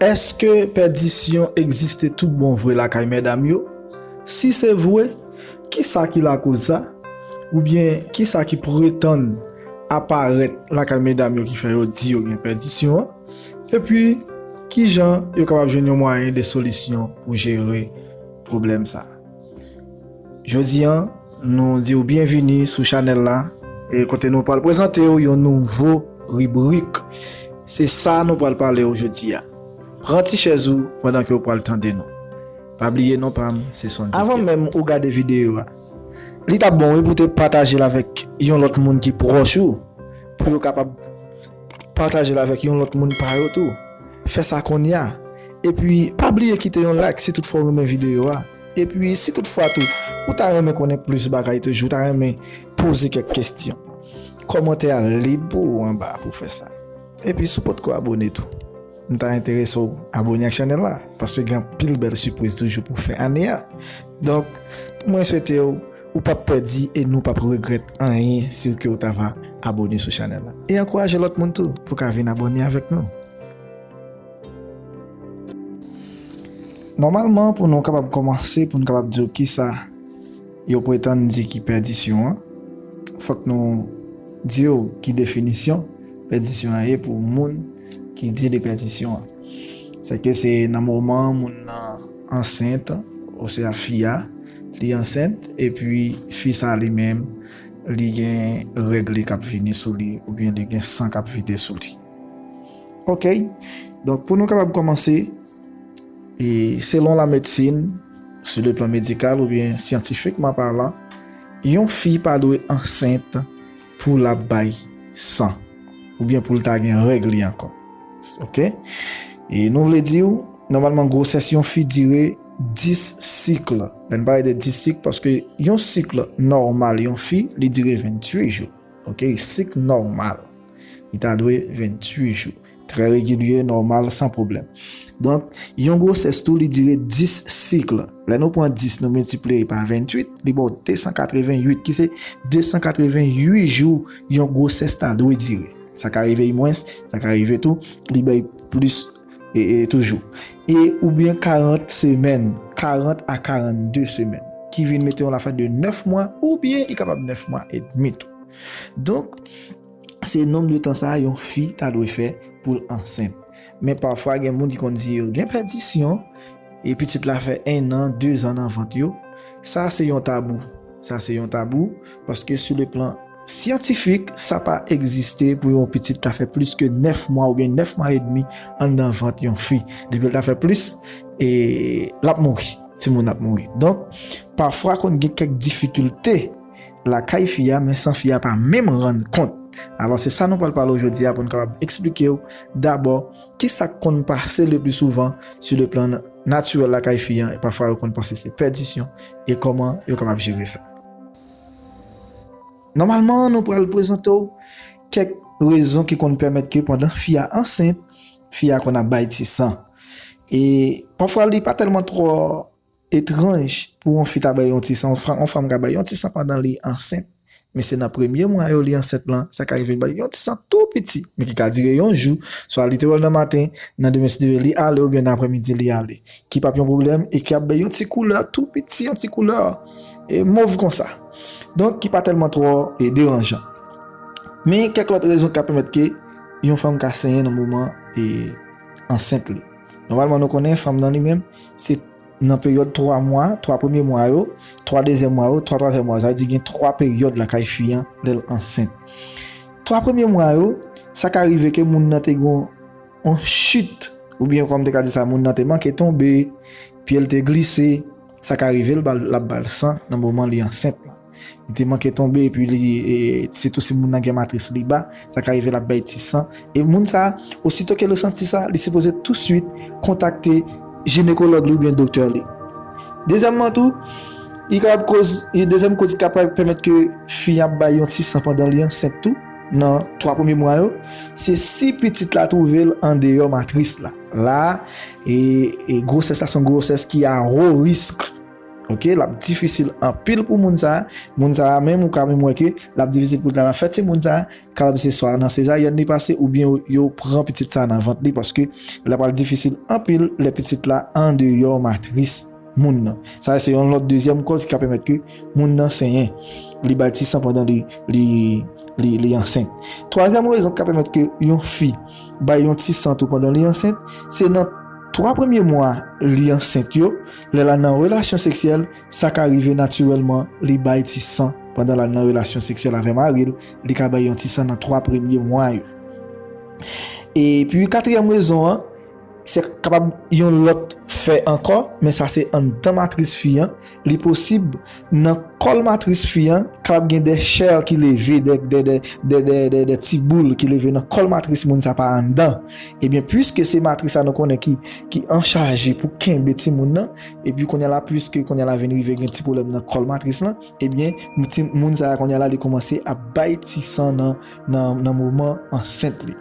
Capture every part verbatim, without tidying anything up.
Èske pèdisyon egziste tout bon vre lakay medam yo? Si se vre, kisa ki lakoz sa? Oubyen kisa ki pretann aparèt lakay medam yo ki fè yo di yo gen pèdisyon an? Epi, kijan yo kapab jwenn yon mwayen de solisyon pou jere pwoblèm sa a? Jodi a, nou di w byenvini sou chanèl la, e kote nou pral prezante w yon nouvo ribrik. Se sa nou pral pale w jodi a. Pran ti chèz ou pandan ke w pral tande nou. Pa bliye non pa m, se Sondy Avan Pierre. Menm ou gade videyo a, li t ap bon wi pou w te pataje l avèk yon lòt moun ki pwòch ou, pou yo kapab pataje l avèk yon lòt moun pa yo tou. Fè sa kounye a. Epi, pa bliye kite yon like si toutfwa w renmen videyo a. Epi, si toutfwa tou, ou ta renmen konnen plis bagay toujou, ou ta renmen poze kèk kesyon, kòmantè a lib pou ou anba pou fè sa. Epi, si w potko abone tou, m ta enterese w abone ak chanèl la, paske gen anpil bèl sipriz toujou pou fen ane a. Donk, mwen swete w, ou p ap pèdi e nou p ap regrèt anyen si ke w ta va abone sou chanèl la. E ankouraje lòt moun tou pou ka vin abone avèk nou. Nòmalman, pou nou kapab kòmanse, pou nou kapab di w kisa yo pretann di ki pèdisyon an, fòk nou di w ki definisyon pèdisyon an ye pou moun ki di li pèdisyon an. Sèke se nan moman moun nan ansent, osea fi a, li ansent, epi fi sa li menm, li gen règ li k ap vini sou li, oubyen li gen san k ap vide sou li. Ok, donk pou nou kapab kòmanse, e selon la medsin, sou le plan medikal oubyen syantifikman palan, yon fi pa dwe ansent pou l ap bay san, oubyen pou l ta gen règ li ankò. Ok? E nou vle di w, nòmalman gwosès yon fi dire dis sik. Lè n pale de dis sik, paske yon sik nòmal yon fi, li dire venntuit jou. Ok? Sik nòmal. Li ta dwe venntuit jou. Trè regilye, nòmal, san pwoblèm. Donk, yon gwosès tou, li dire dis sik. Lè nou pran dis, nou miltipliye pa venntuit, li ba w de san katreventuit, ki se de san katreventuit jou yon gwosès ta dwe dire. Sa ka rive mwens, sa ka rive tou, li bay plis e, e, toujou. E oubyen karant semèn, karant a karannde semèn, ki vin mete yon lafè de nèf mwa, oubyen li kapab nèf mwa edmi tou. Donk, se nonb de tan sa a yon fi ta dwe fè pou l ansent. Men pafwa gen moun ki konn di yo gen pèdisyon, e pitit la fè en an, de zan nan vant yo. Sa se yon tabou. Sa se yon tabou, paske sou le plan syantifik, sa pa egziste pou yon pitit ta fè plis ke nèf mwa oubyen nèf mwa edmi anndan vant yon fi. Depi l ta fè plis, e l ap mouri. Timoun ap mouri. Donk, pafwa konn gen kèk difikilte lakay fi a, men san fi a pa menm rann kont. Alò, se sa nou pral pale w jodi a pou n kapab eksplike w dabò kisa k konn pase le pli souvan sou le plan natirèl lakay fi a, e pafwa yo konn panse se pèdisyon, e kòman yo kapab jere sa. Nòmalman, nou pral prezante w kèk rezon ki konn pèmèt ke pandan fi a ansent, fi a konn ap bay ti san. E pafwa, li pa tèlman twò etranj pou yon fi ta bay yon ti san, yon fa-, yon fanm ka bay yon ti san pandan li ansent. Men se nan premye mwa yo li ansent lan, sa ka rive l bay yon ti san tou piti, men ki ka dire yon jou, swa li te wè l nan maten, nan demen si Dye vle li ale, oubyen nan aprèmidi li ale. Ki p ap yon pwoblèm, e ki ap bay yon ti koulè tou piti, yon ti koulè, e, mov konsa. Donk, ki pa tèlman twò, e, deranjan. Men kèk lòt rezon ki ka pèmèt ke yon fanm ka senyen nan moman, e, ansent li. Nòmalman, nou konnen fanm nan li menm, se nan peryòd twa mwa, twa premye mwa yo, twa dezyèm mwa yo, twa twazyèm mwa yo. Sa vle di gen twa peryòd lakay fi an lè l ansent. Twa premye mwa yo, sa ka rive ke moun nan te gen yon chit, oubyen kòm te ka di sa, moun nan te manke tonbe, pye l te glise, sa ka rive l ba l, l ap ba l san nan moman li ansent la. Li te manke tonbe, epi li, e, sitou si moun nan gen matris li ba, sa ka rive l ap bay ti san. E moun sa, osito ke l santi sa, li sipoze touswit kontakte jinekològ li oubyen doktè li. Dezyèmman tou, li kapab koz, e dezyèm koz ki kapab pèmèt ke fi ap bay yon ti san pandan li ansent tou, nan twa premye mwa yo, se si pitit la twouve l andeyò matris la. La, e, e gwosès la se yon gwosès ki a wo risk. Ok, l ap difisil anpil pou moun sa a. Moun sa a menm, ou ka menm wè ke l ap difisil pou l ta fè timoun sa a, kapab se swa nan sezaryèn li pase, oubyen yo, yo pran pitit sa a nan vant li, paske l ap pral difisil anpil lè pitit la andeyò matris moun nan. Sa se yon lòt dezyèm kòz ki ka pèmèt ke moun nan senyen. Li bay ti san pandan li, li, li, li ansent. Twazyèm rezon ki ka pèmèt ke yon fi bay yon ti san tou pandan li ansent, se nan twa premye mwa li ansent yo, lè l nan relasyon seksyèl, sa ka rive natirèlman, li bay ti san pandan l nan relasyon seksyèl avè mari l, li ka bay yon ti san nan twa premye mwa yo. Epi katriyèm rezon an, se kapab yon lòt fè ankò, men sa se anndan matris fi an. Li posib nan kòl matris fi an, kapab gen de chè ki leve, de, de, de, de, de, de, de ti boul ki leve nan kòl matris moun sa pa anndan. Ebyen, piske se matris sa nou konnen ki, ki anchaje pou kenbe timoun nan, epi kounye a la, piske kounye a la vin rive gen ti pwoblèm nan kòl matris lan, ebyen, ti, moun sa a kounye a la, li kòmanse ap bay ti san nan, nan, nan moman ansent li.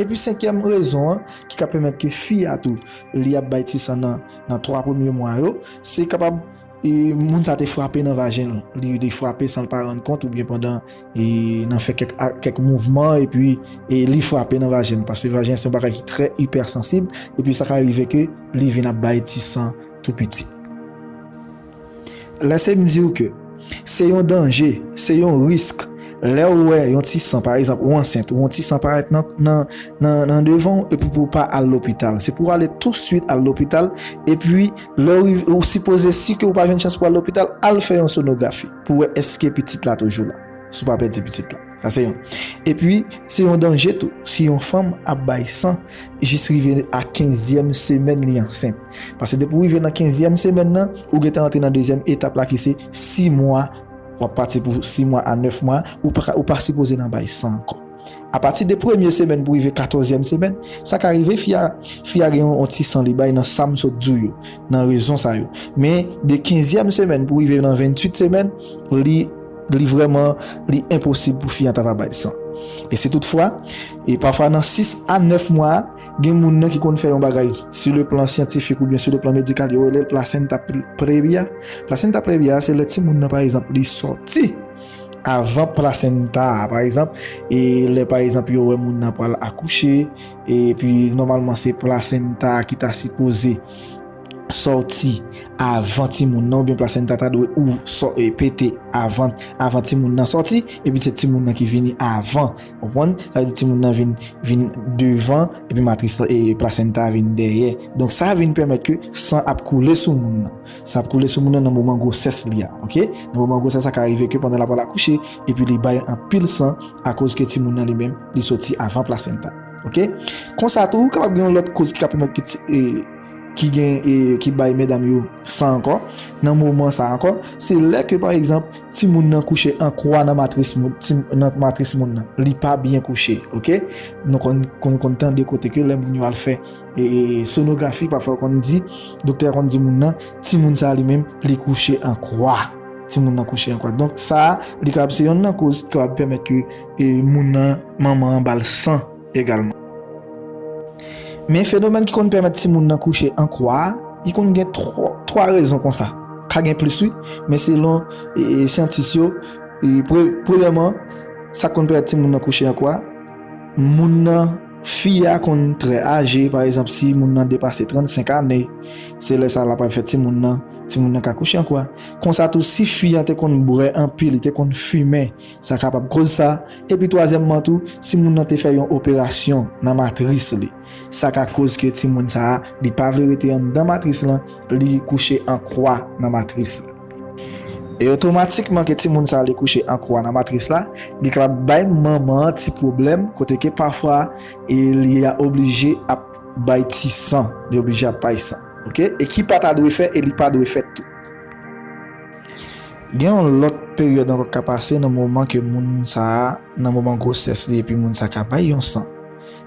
Epi senkyèm rezon an, ki ka pèmèt ke fi a tou, li ap bay ti san nan, nan twa premye mwa yo, se kapab, e, moun sa te frape nan vajen l. Li, li frape san l pa rann kont oubyen pandan, e, nan fè kèk, a, kèk mouvman, epi, e, li frape nan vajen l. Paske vajen se yon bagay ki trè ipèsansib, epi sa ka rive ke li vin ap bay ti san tou piti. Lèse m di w ke se yon danje, se yon risk. Lè w wè yon ti san, pa egzanp, ou ansent, ou yon ti san parèt nan, nan, nan, nan devan w, epi pou w pa al lopital. Se pou w ale touswit al lopital, epi lè w rive, ou sipoze si ke ou pa jwenn chans pou al lopital, al fè yon sonografi pou w wè èske pitit la toujou la. Si w pa pèdi pitit la. Sa se yon. Epi, se yon danje tou. Si yon fanm ap bay san, jis rive a kenzyèm semèn li ansent. Paske depi w rive nan kenzyèm semèn nan, ou gentan antre nan dezyèm etap la ki se sis mwa, w ap pati pou sis mwa a nèf mwa, ou pa, ou pa sipoze nan bay san ankò. Apati de premye semèn pou rive katòzyèm semèn, sa ka rive fi a, fi a gen yon, yon ti san li bay nan sa m sot di w yo, nan rezon sa yo. Men de kenzyèm semèn pou rive nan venntuit semèn, li, li vrèman, li enposib pou fi an ta va bay san. E si toutfwa, e pafwa nan sis a nèf mwa, gen moun nan ki konn fè yon bagay, sou le plan syantifik oubyen sou le plan medikal, yo rele l plasenta pre-, previa. Plasenta previa, se lè timoun nan, pa egzanp, li sòti avan plasenta a, pa egzanp, e lè, pa egzanp, yo wè moun nan pral akouche, epi nòmalman se plasenta a ki ta sipoze sòti avan timoun nan, oubyen plasenta ta dwe ou sò-, e, pete avan, avan timoun nan sòti, epi se timoun nan ki vini avan. Ou konprann? Sa vle di timoun nan vin, vin devan, epi matris la, e, plasenta a vin dèyè. Donk, sa vin pèmèt ke san ap koule sou moun nan. San ap koule sou moun nan nan moman gwosès li a, ok? Nan moman gwosès la, ka rive ke pandan l ap pral akouche, epi li bay anpil san, akoz ke timoun nan li menm, li soti avan plasenta. Ok? Konsa tou, ou kapab gen yon lòt koz ki ka pèmèt ke ti, e, ki gen, e, ki bay medam yo san ankò, nan moman sa ankò, se lè ke, pa egzanp, timoun nan kouche an kwa nan matris moun, ti, nan matris moun nan. Li pa byen kouche, ok? Nou konn, konn, konn tande kote ke lè moun yo al fè, e, e, sonografi, pafwa yo konn di, doktè a konn di moun nan, timoun sa li menm, li kouche an kwa. Timoun nan kouche an kwa. Donk, sa, li kapab se yonn nan koz ki kapab pèmèt ke, e, moun nan, manman an ba l san egalman. Men fenomèn ki konn pèmèt timoun nan kouche an kwa a, li konn gen twa, twa rezon konsa. Ka gen plis, wi, men selon, e, e, syantis yo, e, pre-, premyèman, sa k konn pèmèt timoun nan kouche an kwa, moun nan, fi a konn trè aje, pa egzanp, si moun nan depase trannsenk ane, se lè sa l ap fè timoun nan, timoun nan ka kouche an kwa. Konsa tou, si fi an te konn bwè anpil, li te konn fimen, sa kapab koz sa. Epi twazyèmman tou, si moun nan te fè yon operasyon nan matris li, sa ka koz ke timoun sa a, li pa vle rete anndan matris lan, li kouche an kwa nan matris li. E otomatikman ke timoun sa a li kouche an kwa nan matris la, li kapab bay manman an ti pwoblèm, kote ke pafwa, e li a oblije ap bay ti san, li oblije ap bay san. Ok? E ki pa ta dwe fè, e li pa dwe fèt tou. Gen yon lòt peryòd ankò k ka pase nan moman ke moun sa a, nan moman gwosès li, epi moun sa a ka bay yon san.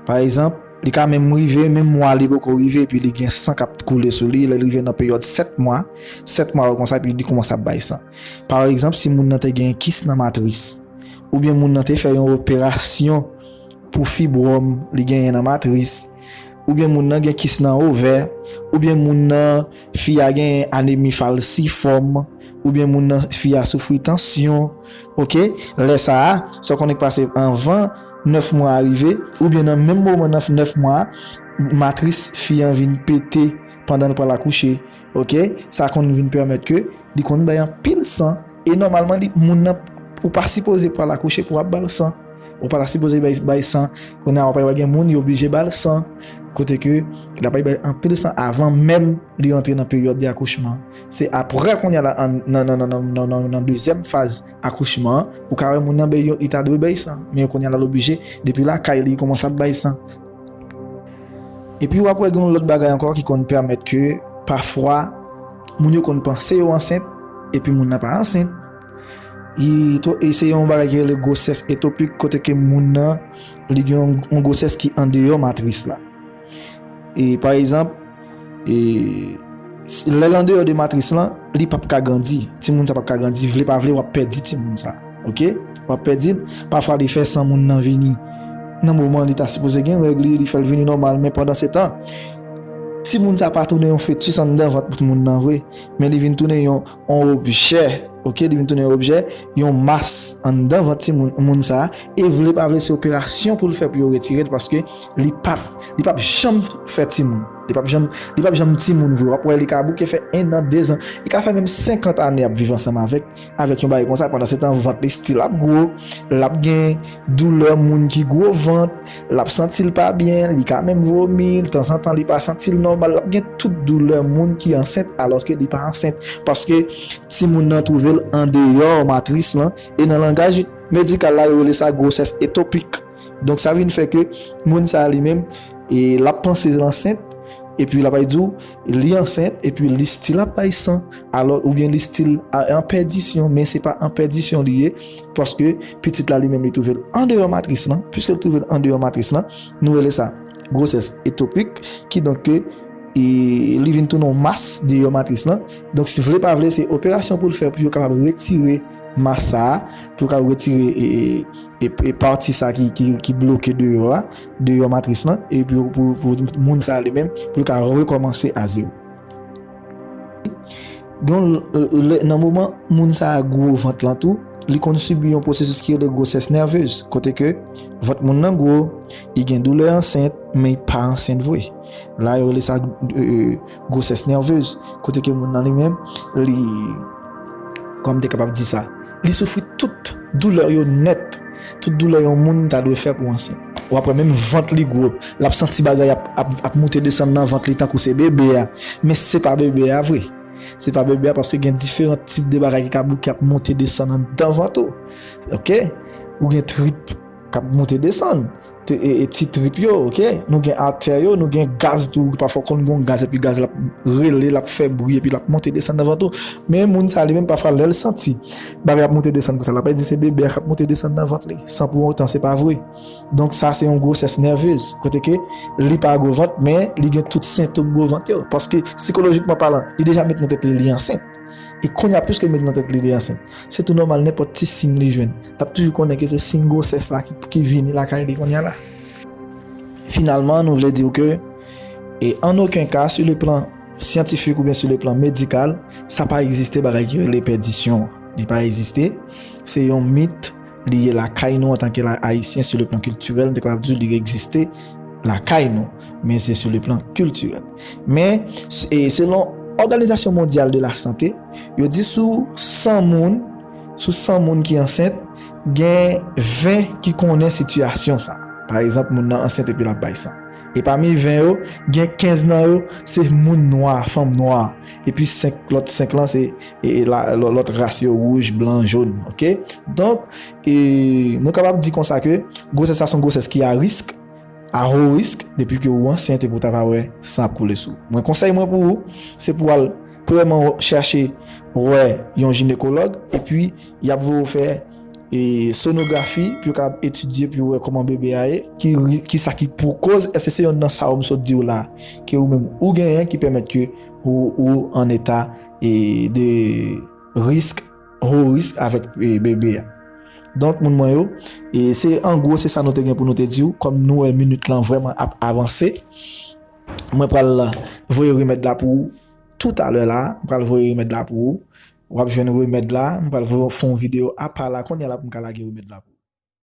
Pa egzanp, li ka menm rive, menm mwa li poko rive, epi li gen san k ap koule sou li, lè li rive nan peryòd sèt mwa, sèt mwa yo konsa, epi li kòmanse ap bay san. Pa egzanp, si moun nan te gen kis nan matris, oubyen moun nan te fè yon operasyon pou fibwòm li genyen nan matris, oubyen moun nan gen kis nan ovè, oubyen moun nan, fi a gen anemi falsifòm, oubyen moun nan, fi a soufri tansyon, oke? Lè sa a, sa w konnen k pase anvan nèf mwa a rive, oubyen nan menm moman nan nèf mwa a, matris fi an vin pete pandan l pral akouche, oke? Sa konn vin pèmèt ke li konn bay anpil san, e nòmalman, li, moun nan, ou pa sipoze pral akouche pou w ap ba l san. Ou pa ta sipoze bay, bay san. Kounye a, w ap wè gen moun, yo oblije ba l san. Kote ke l ap bay anpil san avan menm li rantre nan peryòd de akouchman. Se apre kounye a la, an, nan, nan, nan dezyèm faz akouchman an, ou ka wè moun nan bay yo, li ta dwe bay san. Men kounye a la, l oblije, depi lakay li, kòmanse ap bay san. Epi w ap wè gen yon lòt bagay ankò ki konn pèmèt ke pafwa moun yo konn panse yo ansent, epi moun nan pa ansent. E to-, e se yon bagay ki rele gwosès etopik, kote ke moun nan, li gen yon, yon gwosès ki andeyò matris la. E pa egzanp, e, s-, lè l andeyò de matris lan, li p ap ka grandi. Timoun sa p ap ka grandi, vle pa vle, w ap pèdi timoun sa. Oke? W ap pèdi l. Pafwa, li fè san moun nan vini nan moman li ta sipoze gen règ li, li fè l vini nòmal, men pandan se tan, timoun sa pa tounen yon fetis anndan vant moun nan vre, men li vin tounen yon, yon objè, oke, li vin tounen yon objè, yon mas anndan vant timoun, moun sa, e vle pa vle se operasyon pou l fè pou yo retire l, paske li p ap, li p ap janm fè timoun. Li p ap janm, li p ap janm timoun vre. W ap wè li ka bouke fè en an, de zan, li ka fè menm senkant ane ap viv ansanm avèk, avèk yon bagay konsa. Pandan se tan, vant li still ap gwo, l ap gen doulè moun ki gwo vant, l ap santi l pa byen, li ka menm vomi, tanzantan li pa santi l nòmal, l ap gen tout doulè moun ki ansent alòske li pa ansent, paske timoun nan twouve l andeyò matris lan, e nan langaj medikal la, yo rele sa gwosès etopik. Donk, sa vin fè ke moun sa a li menm, e l ap panse l ansent, epi l ap di w li ansent, epi li still ap bay san, alò, oubyen li still a, an pèdisyon, men se pa an pèdisyon li ye, paske pitit la li menm li twouve l andeyò matris lan, piske l twouve l andeyò matris lan, nou rele sa gwosès etopik, kidonk ke, e, li vin tounen yon mas deyò matris lan. Donk, si vle pa vle, se operasyon pou l fè pou yo kapab retire mas sa a, pou yo kapab retire, e, e, e, e pati sa ki, ki, ki bloke deyò a, deyò matris lan, e pou, pou, pou moun sa a li menm, pou l ka rekòmanse a zewo. Gen, lè, nan moman moun sa a gwo vant lan tou, li konn sibi yon pwosesis ki rele gwosès nèvez, kote ke vant moun nan gwo, li gen doulè ansent, men li pa ansent vre. La, yo rele sa, e, e, gwosès nèvez, kote ke moun nan li menm, li, kòman m te kapab di sa, li soufri tout doulè yo nèt, tout doulè yon moun ta dwe fè pou ansent. W ap wè menm vant li gwo, l ap santi bagay ap, ap, ap moute desann nan vant li tankou se bebe a, men se pa bebe a vre. Se pa bebe a, paske gen diferan tip de bagay ki ka bouke ap monte desann anndan vant ou. Oke? Ou gen trip k ap monte desann. Te, e, e ti trip yo, oke? Nou gen atè yo, nou gen gaz tou. Pafwa konn gen gaz, epi gaz la ap rele, l ap fè bri, epi l ap monte desann nan vant ou. Men moun sa li menm, pafwa lè l santi bagay ap monte desann konsa, l ap di se bebe a k ap monte desann nan vant li. San pou otan se pa vre. Donk, sa se yon gwosès nèvez, kote ke li pa gwo vant, men li gen tout sentòm gwo vant yo. Paske, sikolojikman palan, li deja met nan tèt li, li ansent. E kounye a, piske li met nan tèt li, li ansent, se tou nòmal, nenpòt ti siy li jwenn, l ap toujou konnen ke se siy gwosès la ki, ki vini lakay li kounye a la. Finalman, nou vle di w ke, e an okenn ka, sou le plan syantifik oubyen sou le plan medikal, sa pa egziste bagay ki rele pèdisyon. Li pa egziste. Se yon mit, li ye lakay nou antanke la, Ayisyen, sou le plan kiltirèl, nou te kapab di li egziste lakay nou, men se sou le plan kiltirèl. Men, s-, e selon Òganizasyon Mondyal de la Sante, yo di sou san moun, sou san moun ki ansent, gen ven ki konnen sitiyasyon sa. Pa egzanp, moun nan ansent epi l ap bay san. E pami ven yo, gen kenz nan yo, se moun nwa, fanm nwa. Epi senk, lòt senk lan, se, e, e la, lò-, lòt ras yo, wouj, blan, jòn, oke? Donk, e, nou kapab di konsa ke gwosès la se yon gwosès ki a risk, a haut risque, depi ke ou ansent epi ou ta va wè san ap koule sou ou. Mwen, konsèy mwen pou ou, se pou w al, premyèman, chèche wè yon jinekològ, epi y ap voye w fè, e, sonografi, pou yo ka etidye, pou yo wè kòman bebe a ye, ki ri-, ki sa ki pou koz, èske se yonn nan sa yo m sot di w la, ke ou menm ou genyen ki pèmèt ke ou, ou an eta, e, de risk, haut risque avèk, e, bebe a. Donk, moun mwen yo, e se an gwo, se sa nou te gen pou nou te di w, kòm nou wè minit lan vrèman ap avanse. mwen pral voye remèd la pou ou. Toutalè la, m pral voye remèd la pou ou. W ap jwenn remèd la, m pral voye fè yon videyo apa la, kounye a la pou m ka lage remèd la pou ou.